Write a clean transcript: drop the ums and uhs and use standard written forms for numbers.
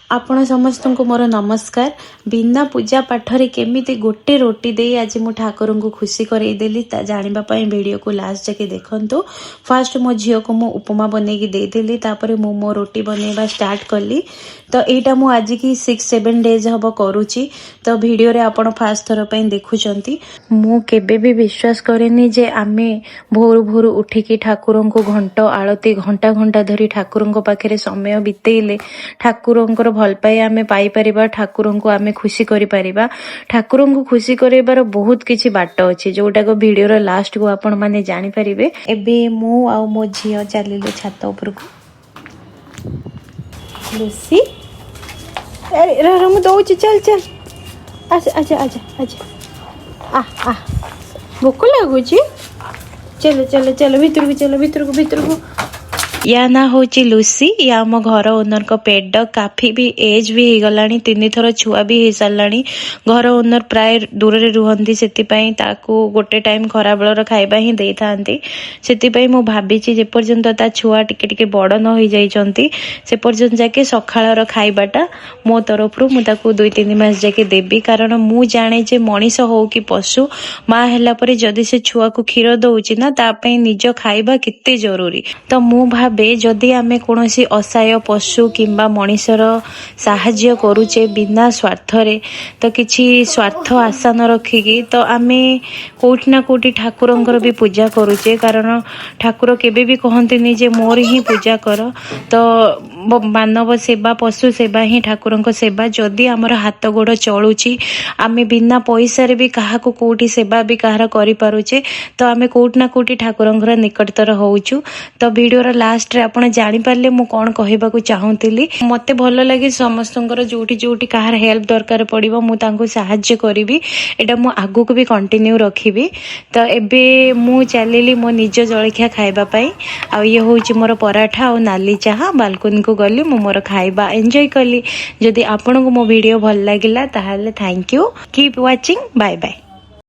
ଆପଣ ସମସ୍ତଙ୍କୁ ମୋର ନମସ୍କାର। ବିନା ପୂଜା ପାଠରେ କେମିତି ଗୋଟେ ରୋଟି ଦେଇ ଆଜି ମୁଁ ଠାକୁରଙ୍କୁ ଖୁସି କରେଇଦେଲି, ତା ଜାଣିବା ପାଇଁ ଭିଡ଼ିଓକୁ ଲାଷ୍ଟ ଯାକେ ଦେଖନ୍ତୁ। ଫାଷ୍ଟ ମୋ ଝିଅକୁ ମୁଁ ଉପମା ବନେଇକି ଦେଇଦେଲି। ତାପରେ ମୁଁ ମୋ ରୋଟି ବନେଇବା ଷ୍ଟାର୍ଟ କଲି। ତ ଏଇଟା ମୁଁ ଆଜିକି 6-7 ଡେଜ୍ ହବ କରୁଛି। ତ ଭିଡ଼ିଓରେ ଆପଣ ଫାଷ୍ଟ ଥର ପାଇଁ ଦେଖୁଛନ୍ତି। ମୁଁ କେବେ ବି ବିଶ୍ୱାସ କରେନି ଯେ ଆମେ ଭୋରୁ ଭୋରୁ ଉଠିକି ଠାକୁରଙ୍କୁ ଘଣ୍ଟ ଆଳତି, ଘଣ୍ଟା ଘଣ୍ଟା ଧରି ଠାକୁରଙ୍କ ପାଖରେ ସମୟ ବିତେଇଲେ ଠାକୁରଙ୍କର ଭଲ ପାଇବା ଆମେ ପାଇପାରିବା, ଠାକୁରଙ୍କୁ ଆମେ ଖୁସି କରିପାରିବା। ଠାକୁରଙ୍କୁ ଖୁସି କରାଇବାର ବହୁତ କିଛି ବାଟ ଅଛି, ଯୋଉଟାକ ଭିଡ଼ିଓର ଲାଷ୍ଟକୁ ଆପଣମାନେ ଜାଣିପାରିବେ। ଏବେ ମୁଁ ଆଉ ମୋ ଝିଅ ଚାଲିଲୁ ଛାତ ଉପରକୁ। ଲୁସି, ଆରେ ରହ ରହ, ମୁଁ ଦଉଛି। ଚାଲ ଚାଲ, ଆଚ୍ଛା ଆଚ୍ଛା ଆଚ୍ଛା ଆଚ୍ଛା, ଆ ଆ, ଭୋକ ଲାଗୁଛି। ଚାଲ ଚାଲ ଚାଲ, ଭିତରକୁ ଚାଲ, ଭିତରକୁ ଭିତରକୁ। ୟା ନାଁ ହେଉଛି ଲୁସି। ୟା ଆମ ଘର ଓନରଙ୍କ ପେଟ୍ ଡଗ୍। କାଫି ବି ଏଜ୍ ବି ହେଇଗଲାଣି, ତିନି ଥର ଛୁଆ ବି ହେଇସାରିଲାଣି। ଘର ଓନର ପ୍ରାୟ ଦୂରରେ ରୁହନ୍ତି, ସେଥିପାଇଁ ତାକୁ ଗୋଟେ ଟାଇମ୍ ଖରାବେଳର ଖାଇବା ହିଁ ଦେଇଥାନ୍ତି। ସେଥିପାଇଁ ମୁଁ ଭାବିଛି, ଯେପର୍ଯ୍ୟନ୍ତ ତା ଛୁଆ ଟିକେ ଟିକେ ବଡ଼ ନ ହେଇଯାଇଛନ୍ତି, ସେ ପର୍ଯ୍ୟନ୍ତ ଯାକେ ସକାଳର ଖାଇବାଟା ମୋ ତରଫରୁ ମୁଁ ତାକୁ 2-3 ମାସ ଯାକେ ଦେବି। କାରଣ ମୁଁ ଜାଣେ ଯେ ମଣିଷ ହଉ କି ପଶୁ, ମା ହେଲା ପରେ ଯଦି ସେ ଛୁଆକୁ କ୍ଷୀର ଦଉଛି ନା, ତା ପାଇଁ ନିଜ ଖାଇବା କେତେ ଜରୁରୀ। ତ ମୁଁ ଭାବେ, ଯଦି ଆମେ କୌଣସି ଅସହାୟ ପଶୁ କିମ୍ବା ମଣିଷର ସାହାଯ୍ୟ କରୁଛେ ବିନା ସ୍ୱାର୍ଥରେ, ତ କିଛି ସ୍ୱାର୍ଥ ଆଶା ନ ରଖିକି, ତ ଆମେ କୋଉଠି ନା କୋଉଠି ଠାକୁରଙ୍କର ବି ପୂଜା କରୁଛେ। କାରଣ ଠାକୁର କେବେ ବି କହନ୍ତିନି ଯେ ମୋର ହିଁ ପୂଜା କର। ତ ମାନବ ସେବା, ପଶୁ ସେବା ହିଁ ଠାକୁରଙ୍କ ସେବା। ଯଦି ଆମର ହାତ ଗୋଡ଼ ଚଳୁଛି, ଆମେ ବିନା ପଇସାରେ ବି କାହାକୁ କୋଉଠି ସେବା ବି କାହାର କରିପାରୁଛେ, ତ ଆମେ କୋଉଠି ନା କୋଉଠି ଠାକୁରଙ୍କର ନିକଟତର ହଉଛୁ। ତ ଭିଡ଼ିଓର ଲାଷ୍ଟରେ ଆପଣ ଜାଣିପାରିଲେ ମୁଁ କ'ଣ କହିବାକୁ ଚାହୁଁଥିଲି। ମତେ ଭଲ ଲାଗେ, ସମସ୍ତଙ୍କର ଯୋଉଠି ଯୋଉଠି କାହାର ହେଲ୍ପ ଦରକାର ପଡ଼ିବ, ମୁଁ ତାଙ୍କୁ ସାହାଯ୍ୟ କରିବି। ଏଇଟା ମୁଁ ଆଗକୁ ବି କଣ୍ଟିନ୍ୟୁ ରଖିବି। ତ ଏବେ ମୁଁ ଚାଲିଲି ମୋ ନିଜ ଜଳଖିଆ ଖାଇବା ପାଇଁ। ଆଉ ଇଏ ହେଉଛି ମୋର ପରାଠା ଆଉ ନାଲି ଚାହା। ବାଲକୋନିକୁ ଗଲି, ମୁଁ ମୋର ଖାଇବା ଏନ୍ଜୟ କଲି। ଯଦି ଆପଣଙ୍କୁ ମୋ ଭିଡ଼ିଓ ଭଲ ଲାଗିଲା, ତାହେଲେ thank you, keep watching, bye bye.